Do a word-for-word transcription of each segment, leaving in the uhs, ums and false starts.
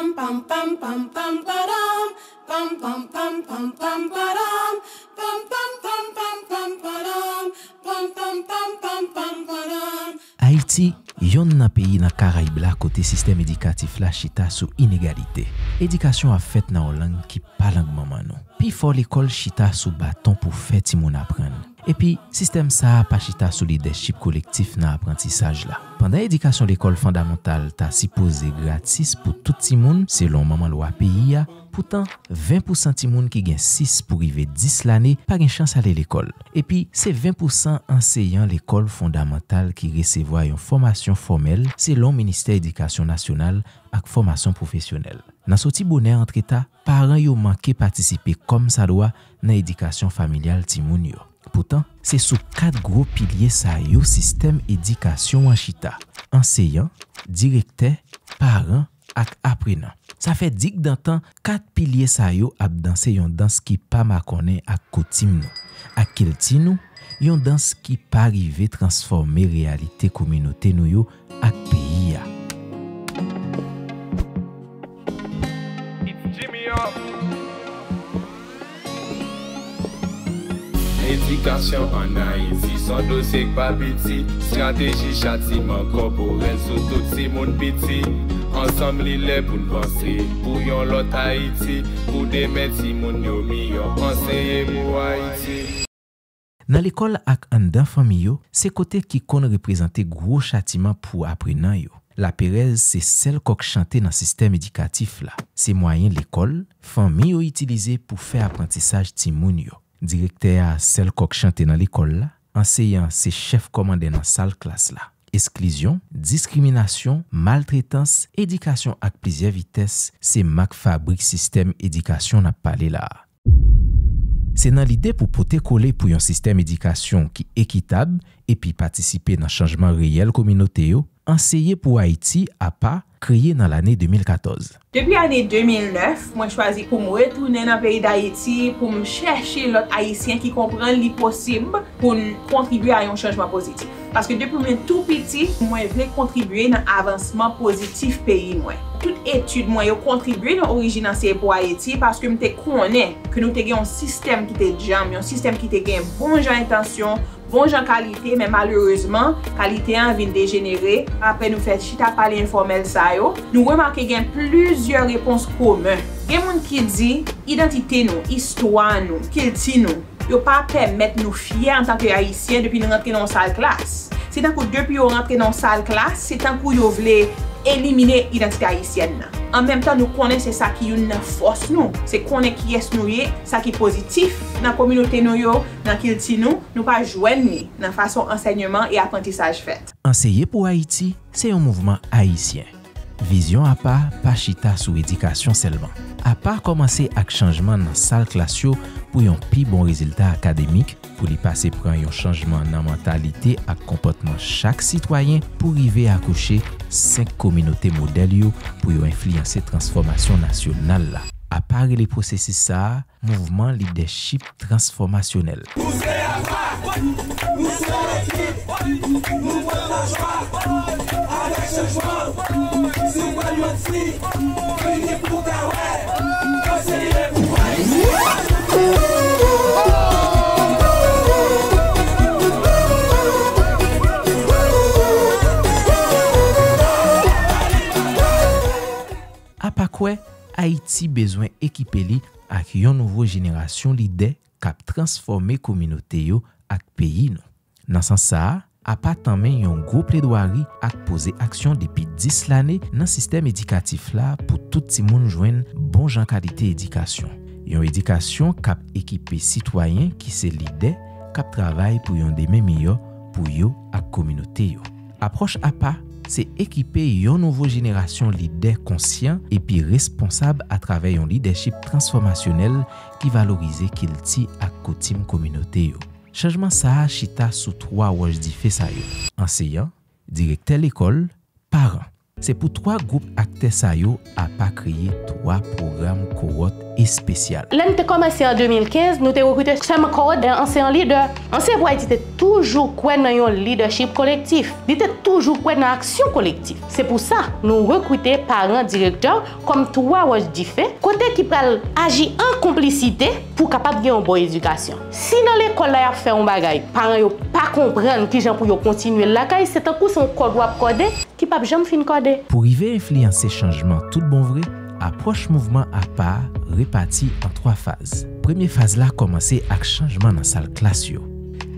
Pam, pam, pam, pam, padam. Pam, pam, pam, pam, pam, padam. Pam, pam, pam, pam, pam, padam. Pam, pam, pam, pam, pam, padam. Ayiti, yonn nan peyi nan Karayib la kote sistèm edikatif la chita sou inegalite. Edikasyon ap fèt nan yon lang ki pa lang manman nou. Pifò lekòl chita sou baton pou fè timoun aprann. Epi, sistèm sa a pa chita sou lidèchip kolektif nan aprantisaj la. Pandan edikasyon lekòl fondamantal ta sipoze gratis pou tout timoun, selon manman lwa peyi a, poutan, ven pousan timoun ki gen sis pou rive dis lane pa gen chans ale lekòl. Epi, se ven pousan anseyan lekòl fondamantal ki resevwa yon fòmasyon fòmèl, selon Ministè Edikasyon Nasyonal ak Fòmasyon Pwofesyonèl. Nan soti bonè antre ta, paran yo manke patisipe kòmsadwa nan edikasyon familyal timoun yo. Poutan, se sou kat gwo pilye sa yo sistèm edikasyon an chita: anseyan, direktè, paran ak aprenan. Sa fè digdantan, kat pilye sa yo ap danse yon dans ki pa makònen ak koutim nou, ak kilti nou, yon dans ki pa rive transfòme reyalite kominote nou yo ak peyi a. Edikasyon ann Ayiti s on dosye k pa piti. Estrateji chatiman kòporèl sou tout timoun piti. Ansanm li lè pou n panse pou yon lòt Ayiti, pou demen timoun yo miyò. Anseye pou Ayiti. Nan lekòl ak anndan fanmi yo, se kote ki konn reprezante gwo chatiman pou aprenan yo. Laperèz se sèl kòk chante nan sistèm edikatif la. Se mwayen lekòl, fanmi yo itilize pou fè aprantisaj timoun yo. Direktè a sèl kòk chante nan lekòl la, anseyan se chèf kòmandè nan sal klas la. Esklizyon, diskriminasyon, maltretans, edikasyon ak plizyè vitès, se mak fabrik sistèm edikasyon n ap pale la a. Se nan lide pou pote kole pou yon sistèm edikasyon ki ekitab epi patisipe nan chanjman reyèl kominote yo, Anseye pou Ayiti, apa, kreye nan lane de mil katòz. Depi ane de mil nèf, mwen chwazi pou m retounen nan peyi Dayiti pou m chèche lòt Ayisyen ki konprann li posib pou n kontribye a yon chanjman pozitif. Paske depi mwen tou piti, mwen vle kontribye nan avansman pozitif peyi mwen. Tout etid mwen yo kontribye nan orijin Anseye pou Ayiti paske m te konnen ke nou te gen yon sistèm ki te djanm, yon sistèm ki te gen bon jan entansyon, bon jan kalite, men malerezman, kalite an vin dejenere. Apre nou fè chita pale enfòmèl sa yo, nou remake gen plizyè repons komen. Gen moun ki di, idantite nou, istwa nou, kilti nou, yo pa pèmèt nou fyè antanke Ayisyen depi nou rantre nan yon sal klas. Se tankou depi yo rantre nan yon sal klas, se tankou yo vle elimine idantite ayisyèn nan. An menm tan, nou konnen se sa ki youn nan fòs nou. Se konnen kiyès nou ye, sa ki pozitif nan kominote nou yo, nan kilti nou, nou pa jwenn li nan fason ansèyman e aprantisaj fèt. Anseye pou Ayiti se yon mouvman ayisyen. Vizyon apa pa chita sou edikasyon sèlman. Apa kòmanse ak chanjman nan sal klas yo pou yon pi bon rezilta akademik, pou li pase pran yon chanjman nan mantalite ak konpòtman chak sitwayen pou rive akouche senk kominote modèl yo pou yo enfliyanse transfòmasyon nasyonal la. Apa rele pwosesis sa a mouvman lidèchip transfòmasyonèl. Nou se apa, nou se yon ekip, nou pran lajwa avèk chanjman. Si w pral manti, vini pou w ka wè, anseye pou Ayiti. Apa kwè Ayiti bezwen ekipe li ak yon nouvo jenerasyon lidè k ap transfòme kominote yo ak peyi nou. Nan sans sa a, apa tanmen yon gwo pledwari ak poze aksyon depi dis lane nan sistèm edikatif la pou tout timoun jwenn bon jan kalite edikasyon. Yon edikasyon k ap ekipe sitwayen ki se lidè k ap travay pou yon demen miyò pou yo ak kominote yo. Apwòch apa se ekipe yon nouvo jenerasyon lidè konsyan epi responsab atravè yon lidèchip transfòmasyonèl ki valorize kilti ak koutim kominote yo. Chanjman sa a chita sou twa wòch dife sa yo: anseyan, direktè lekòl, paran. Se pou twa gwoup aktè sa yo apa kreye twa pwogram kowòt espesyal. Lè n te kòmanse an de mil kenz, nou te rekrite Sherman Coward, yon anseyan lidè. Anseyan pou Ayiti te toujou kwè nan yon lidèchip kolektif. Li te toujou kwè nan aksyon kolektif. Se pou sa, nou rekrite paran direktè kòm twa wòch dife, kote ki pral aji an konplisite pou kapab gen yon bon edikasyon. Si nan lekòl la y ap fè yon bagay, paran yo pa konprann kijan pou yo kontinye l lakay, se tankou se yon kòd w ap kòde ki p ap janm fin kòde. Pou rive enfliyanse chanjman tout bon vre, apwòch mouvman apa a repati an twa faz. Premye faz la kòmanse ak chanjman nan sal klas yo.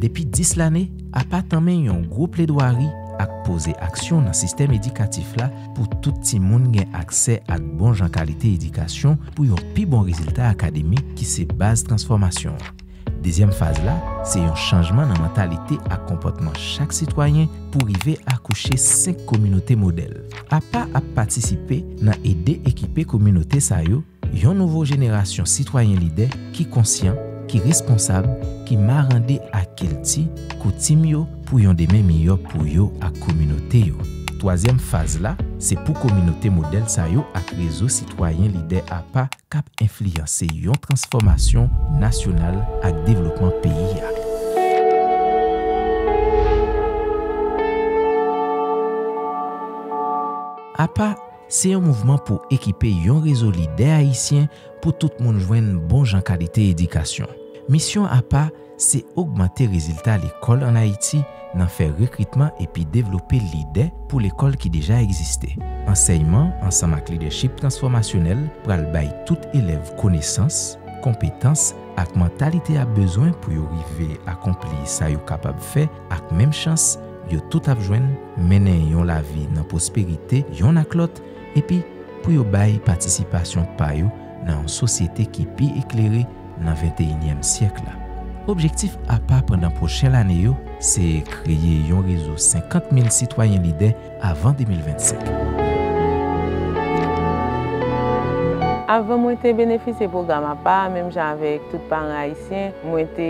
Depi dis lane, apa tanmen yon gwo pledwari ak poze aksyon nan sistèm edikatif la pou tout timoun gen aksè ak bon jan kalite edikasyon pou yon pi bon rezilta akademik ki se baz transfòmasyon an. Dezyèm faz la, se yon chanjman nan mantalite ak konpòtman chak sitwayen pou rive akouche senk kominote modèl. Apa ap patisipe nan ede ekipe kominote sa yo, yon nouvo jenerasyon sitwayen lidè ki konsyan, ki responsab, ki marande ak kilti, koutim yo pou yon demen miyò pou yo ak kominote yo. Twazyèm faz la, se pou kominote modèl sa yo ak rezo sitwayen lidè apa k ap enfliyanse yon transfòmasyon nasyonal ak devlopman peyi a. Apa se yon mouvman pou ekipe yon rezo lidè ayisyen pou tout moun jwenn bon jan kalite edikasyon. Misyon apa se ogmante rezilta lekòl ann Ayiti nan fè rekritman epi devlope lidè pou lekòl ki deja egziste. Ansèyman ansanm ak lidèchip transfòmasyonèl pral bay tout elèv konesans, konpetans ak mantalite y ap bezwen pou yo rive akonpli sa yo kapab fè ak menm chans yo tout ap jwenn, mennen yon lavi nan pwosperite yonn ak lòt, epi pou yo bay patisipasyon pa yo nan yon sosyete ki pi eklere nan venteyinyèm syèk la. Objektif apa pandan pwochen lane yo se kreye yon rezo senkant mil sitwayen lidè avan de mil vennsenk. Avan mwen te benefisye pwogram apa, menm jan avèk tout paran ayisyen, mwen te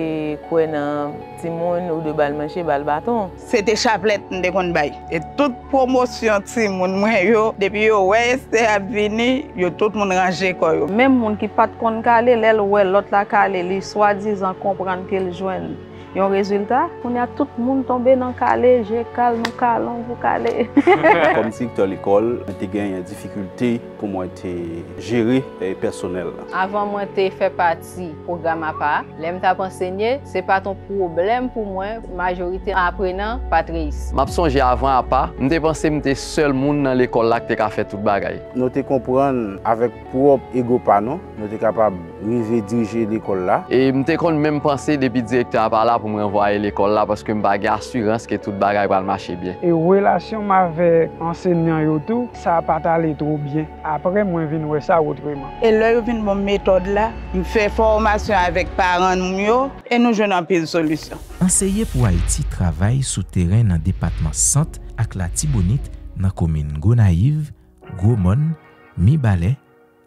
kwè nan timoun ou dwe ba l manje, ba l baton. Se te chaplèt m te konn bay. E tout pwomosyon timoun mwen yo, depi yo wè Esther ap vini, yo tout moun ranje kò yo. Menm moun ki pa t konn kale, lè l wè lòt la kale, li swadizan konprann ke l jwenn yon rezilta. Kounye a, tout moun tonbe nan kale, je kal, nou kalon pou kale. Kòm direktè lekòl, mwen te genyen difikilte pou mwen te jere, eh, pèsonèl la. Avan mwen te fè pati pwogram apa a, lè m t ap ansenye, se pa t yon pwoblèm pou mwen, majorite aprenan pa t reyisi. M ap sonje avan apa, m te panse m te sèl moun nan lekòl la k te ka fè tout bagay. Nou te konprann avèk pwòp ego pa nou, nou te kapab rive dirije lekòl la. E m te konn menm panse depi direktè a pa la pou m ranvwaye lekòl la, paske m pa gen asirans ke tout bagay pral mache byen. E relasyon m avèk ansenyan yo tou, sa pa t ale twò byen. Apre, mwen vin wè sa otreman. E lè yo vin ban m metòd la, m fè fòmasyon avèk paran m yo, e nou jwenn anpil solisyon. Anseye pou Ayiti travay sou teren nan depatman Sant ak Latibonit, nan komin Gonayiv, Gwomòn, Mibalè,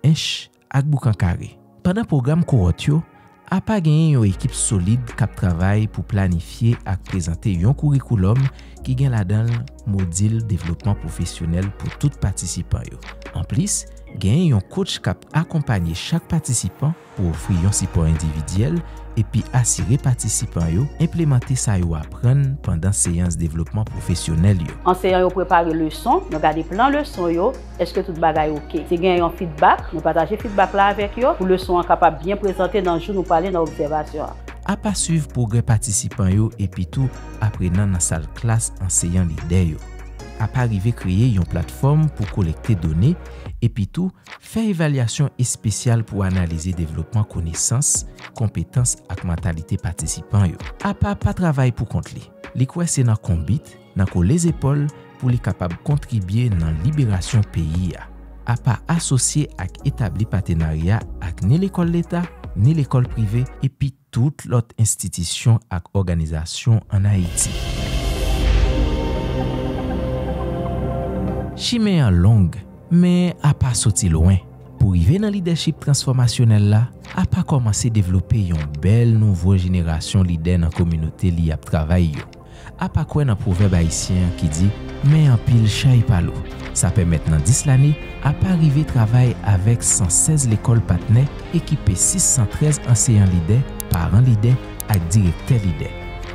Ench ak Boukankare. Pandan pwogram kowòt yo, apa genyen yon ekip solid k ap travay pou planifye ak prezante yon kourikoulòm ki gen ladan l modil devlopman pwofesyonèl pou tout patisipan yo. Anplis, genyen yon coach k ap akonpanye chak patisipan pou ofri yon sipò endividyèl epi asire patisipan yo enplimante sa yo aprann pandan seyans devlopman pwofesyonèl yo. Anseyan yo prepare leson, nou gade plan leson yo, èske tout bagay oke. Si gen yon feedback, nou pataje feedback la avèk yo pou leson an kapab byen prezante nan jou nou prale nan obsèvasyon an. Apa swiv pwogrè patisipan yo epi tou aprenan nan sal klas anseyan lidè yo. Apa rive kreye yon platfòm pou kolekte done epi tou fè evalyasyon espesyal pou analize devlopman konesans, konpetans ak mantalite patisipan yo. Apa pa travay pou kont li. Li kwè se nan konbit, nan kole zepòl pou li kapab kontribye nan liberasyon peyi a. Apa asosye ak etabli patenarya ak ni lekòl leta, ni lekòl prive, epi tout lòt enstitisyon ak òganizasyon ann Ayiti. Chimen an long, men apa soti lwen. Pou rive nan lidèchip transfòmasyonèl la, apa kòmanse devlope yon bèl nouvo jenerasyon lidè nan kominote li ap travay yo. Apa kwè nan pwovèb ayisyen an ki di, men anpil chay pa lou. Sa pèmèt nan dis lane, Apa rive travay avèk san sèz lekòl patnè, ekipe sis san trèz anseyan lidè, paran lidè ak direktè lidè.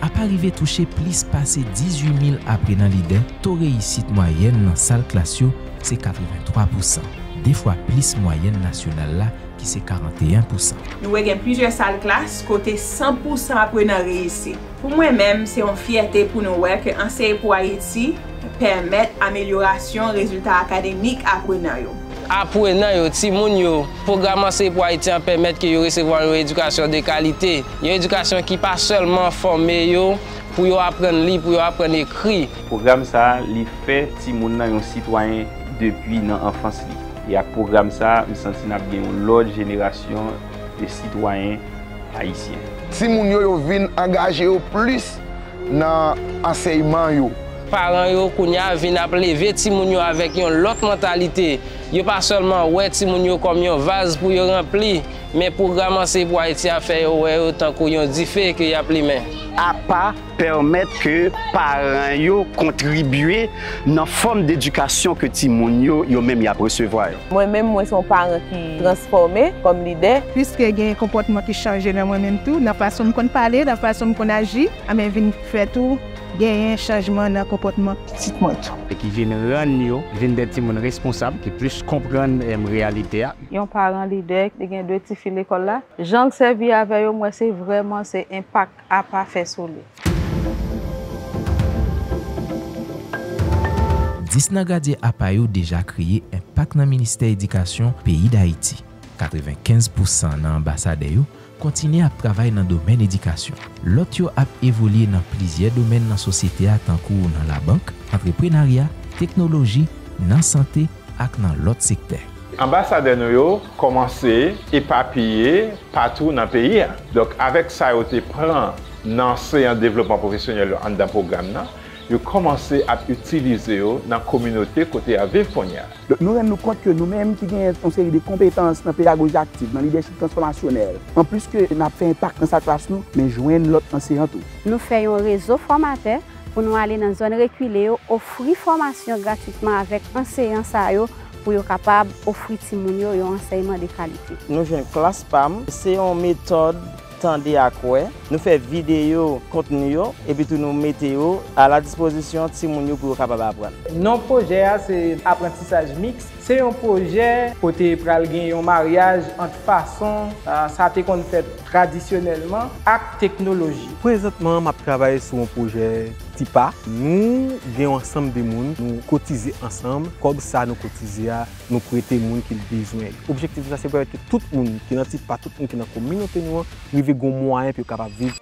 Apa rive touche plis pase dizuit mil aprenan lidè, to reyisit mwayèn nan sal klas yo se katrevenntwa pousan, de fwa plis mwayèn nasyonal la ki se karanteyen pousan. Nou wè gen plizyè sal klas kote san pousan aprenan reyisi. Pou mwen menm, se yon fyète pou nou wè ke Anseye pou Ayiti pèmèt amelyorasyon rezilta akademik aprenan yo. Aprenan yo, timoun yo, pwogram Anseye pou Ayiti an pèmèt ke yo resevwa yon edikasyon de kalite. Yon edikasyon ki pa sèlman fòme yo pou yo aprann li, pou yo aprann ekri. Pwogram sa a, li fè timoun nan yon sitwayen depi nan anfans li. E ak pwogram sa a, m santi n ap gen yon lòt jenerasyon de sitwayen ayisyen. Timoun yo, yo vin angaje yo plis nan ansèyman yo. Paran yo kounye a vin ap leve timoun yo avèk yon lòt mantalite. Yo pa sèlman wè timoun yo kòm yon vaz pou yo ranpli, men pwogram Anseye pou Ayiti a fè yo wè yo tankou yon dife ke y ap limen. Apa pèmèt ke paran yo kontribye nan fòm dedikasyon ke timoun yo, yo menm y ap resevwa yo. Mwen menm, mwen se yon paran ki transfòme kòm lidè. Piske gen konpòtman ki chanje nan mwen menm tou, nan fason m konn pale, nan fason m konn aji, anben vin fè tou genyen chanjman nan konpòtman pitit mwen tou. E ki vin rann yo, vin de timoun responsab, ki plis konprann em, reyalite a. Yon paran lidè, li gen de tifi lekòl la. Jan l sèvi avè yo, m wè se vrèman se enpak Apa fè sou li. Dis nan gadyen Apa yo deja kreye enpak nan Ministè Edikasyon peyi Dayiti. Katrevenkenz pousan nan anbasadè yo kontinye ap travay nan domèn edikasyon. Lòt yo ap evolye nan plizyè domèn nan sosyete a tankou nan labank, antreprenarya, teknoloji, nan sante ak nan lòt sektè. Anbasadè nou yo kòmanse epapiye patou nan peyi a. Donk, avèk sa yo te pran nan seyan devlopman pwofesyonèl yo anndan pwogram nan, yo kòmanse ap itilize yo nan kominote kote y ap viv kounye a. Donk, nou rann nou kont ke nou menm ki gen yon seri de konpetans nan pedagoji aktiv, nan lidèchip transfòmasyonèl, anplis ke n ap fè enpak nan sal klas nou, men jwenn lòt anseyan tou. Nou fè yon rezo fòmatè pou nou ale nan zòn rekile yo, ofri fòmasyon gratwitman avèk anseyan sa yo pou yo kapab ofri timoun yo yon ansèyman de kalite. Nou jwenn Klas pa m, se yon metòd tande ak wè. Nou fè videyo kontni yo, epi tou nou mete yo a la dispozisyon timoun yo pou yo kapab aprann. Non pwojè a se Aprantisaj Miks. Se yon pwojè kote pral gen yon maryaj ant fason sa te konn fèt tradisyonèlman ak teknoloji. Prezantman, m ap travay sou yon pwojè TIPA. Nou gen yon ansanm de moun, nou kotize ansanm. Kòb sa nou kotize a, nou prete moun ki bezwen yo. Objektif nou sa se pèmèt ke tout moun ki nan TIPA, tout moun ki nan kominote nou an, rive gen yon mwayen pou yo kapab viv.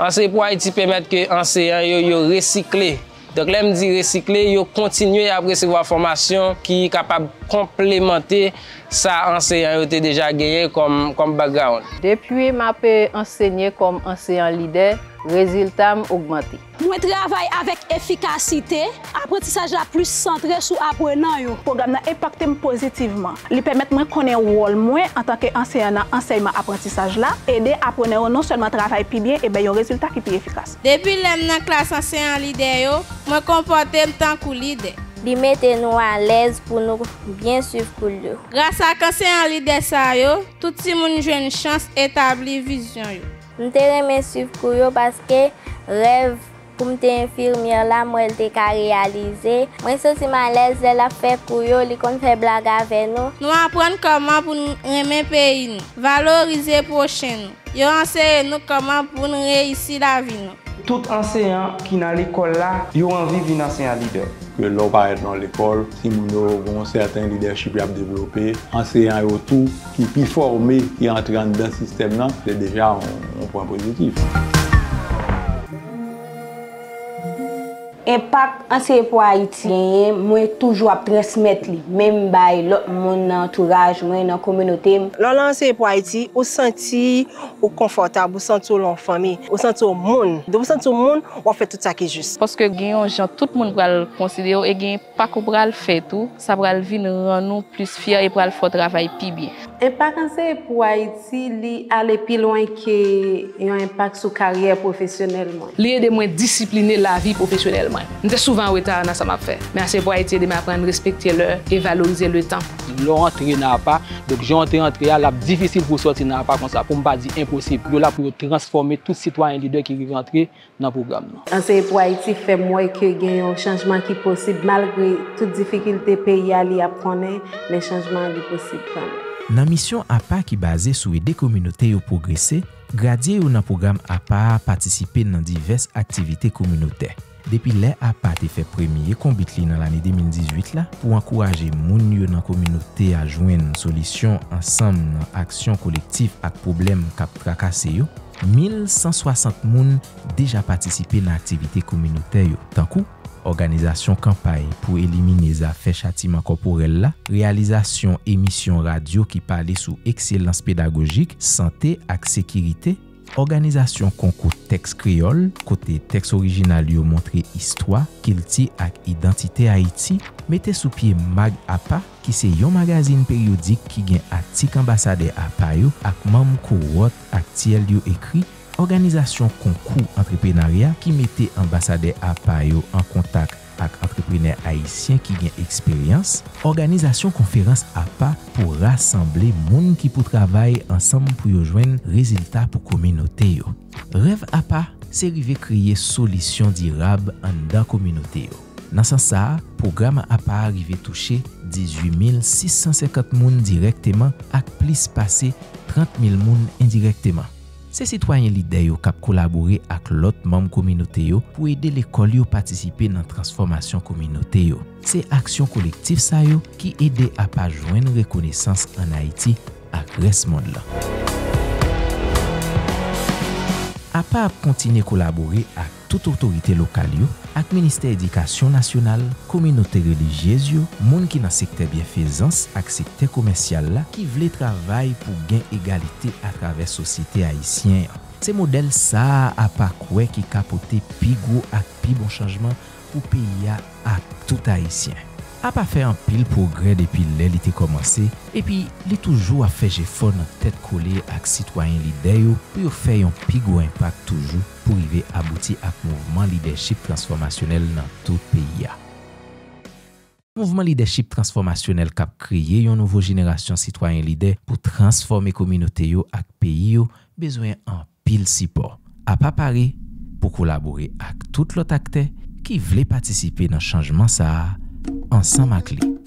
Anseye pou Ayiti pèmèt ke anseyan yo, yo resikle. Donk, lè m di resikle, yo kontinye ap resevwa fòmasyon ki kapab konplemante sa anseyan yo te deja genyen kòm, kòm background. Depi m ap ansenye kòm anseyan lidè, rezilta m ogmante. Mwen travay avèk efikasite, aprantisaj la plis santre sou aprenan yo. Pwogram nan enpakte m pozitivman. Li pèmèt mwen konnen wòl mwen antanke anseyan nan ansèyman aprantisaj la, ede aprenan yo non sèlman travay pi byen e bay yon rezilta ki pi efikas. Depi lè m nan klas anseyan lidè yo, mwen konpòte m tankou lidè. Li mete nou alèz pou nou byen swiv kou yo. Gras ak anseyan lidè sa yo, tout timoun jwenn chans etabli vizyon yo. M te renmen swiv kou yo paske rèv pou m te enfimyè la, m wè l te ka reyalize. Mwen santi m alèz lè l ap fè kou yo, li konn fè blag avè nou. Nou aprann kòman pou n renmen peyi nou, valorize pwochen nou. Yo anseye nou kòman pou n reyisi lavi nou. Tout anseyan ki nan lekòl la, yo anvi vin anseyan lidè. Ke lè w parèt nan lekòl, timoun yo gen yon sèten lidèchip y ap devlope. Anseyan yo tou ki pi fòme, ki antre anndan sistèm nan, se deja yon, yon pwen pozitif. Enpak Anseye pou Ayiti genyen, mwen toujou ap transmèt li, menm bay lòt moun nan antouraj mwen, nan kominote m. Lè w nan Anseye pou Ayiti, ou santi ou konfòtab, ou santi w lan yon fanmi, ou santi w moun. Depi w santi w moun, w ap fè tout sa ki jis. Paske gen yon jan tout moun pral konsidere w e gen enpak ou pral fè tou, sa pral vin rann ou plis fyè e pral fè w travay pi byen. Enpak Anseye pou Ayiti, li ale pi lwen ke yon enpak sou karyè pwofesyonèl mwen. Li ede mwen disipline lavi pwofesyonèl mwen. M te souvan an reta nan sa m ap fè, men Anseye pou Ayiti ede m aprann respekte lè e valorize letan. Lè w antre nan apa, donk jan w te antre a, l ap difisil pou w sòti nan apa konsa, pou m pa di enposib. Yo la pou yo transfòme tout sitwayen lidè ki rive antre nan pwogram nan. Anseye pou Ayiti fè m wè ke gen yon chanjman ki posib malgre tout difikilte peyi a li ap konnen, men chanjman an li posib kanmenm. Nan misyon apa ki baze sou ede kominote yo pwogrese, gradye yo nan pwogram apa a patisipe nan divès aktivite kominotè. Depi lè apa te fè premye konbit li nan lane de mil dizuit la pou ankouraje moun yo nan kominote a jwenn solisyon ansanm nan aksyon kolektif ak pwoblèm k ap trakase yo, mil san swasant moun deja patisipe nan aktivite kominotè yo, tankou òganizasyon kanpay pou elimine zafè chatiman kòporèl la, reyalizasyon emisyon radyo ki pale sou ekselans pedagojik, sante ak sekirite, òganizasyon konkou tèks kreyòl, kote tèks orijinal yo montre istwa, kilti ak idantite Ayiti, mete sou pye Mag Apa, ki se yon magazin peryodik ki gen atik anbasadè apa yo ak manm kowòt aktyèl yo ekri, òganizasyon konkou antreprenarya ki mete anbasadè apa yo an kontak ak antreprenè ayisyen ki gen eksperyans, òganizasyon konferans apa pou rasanble moun ki pou travay ansanm pou yo jwenn rezilta pou kominote yo. Rèv apa se rive kreye solisyon dirab anndan kominote yo. Nan sans sa a, pwogram apa a rive touche dizuit mil sis san senkant moun dirèkteman ak plis pase trant mil moun endirèkteman. Se sitwayen lidè yo k ap kolabore ak lòt manm kominote yo pou ede lekòl yo patisipe nan transfòmasyon kominote yo. Se aksyon kolektif sa yo ki ede apa jwenn rekonesans ann Ayiti ak rès mond lan. Apa ap kontinye kolabore ak tout otorite lokal yo, ak Ministè Edikasyon Nasyonal, kominote relijyez yo, moun ki nan sektè byenfezans ak sektè komèsyal la ki vle travay pou gen egalite atravè sosyete ayisyen an. Se modèl sa a apa kwè ki ka pote pi gwo ak pi bon chanjman pou peyi a ak tout Ayisyen. Apa fè anpil pwogrè depi lè li te kòmanse, epi li toujou ap fè jefò nan tèt kole ak sitwayen lidè yo pou yo fè yon pi gwo enpak toujou pou rive abouti ak mouvman lidèchip transfòmasyonèl nan tout peyi a. Mouvman lidèchip transfòmasyonèl k ap kreye yon nouvo jenerasyon sitwayen lidè pou transfòme kominote yo ak peyi yo bezwen anpil sipò. Apa pare pou kolabore ak tout lòt aktè ki vle patisipe nan chanjman sa a ansanm ak li.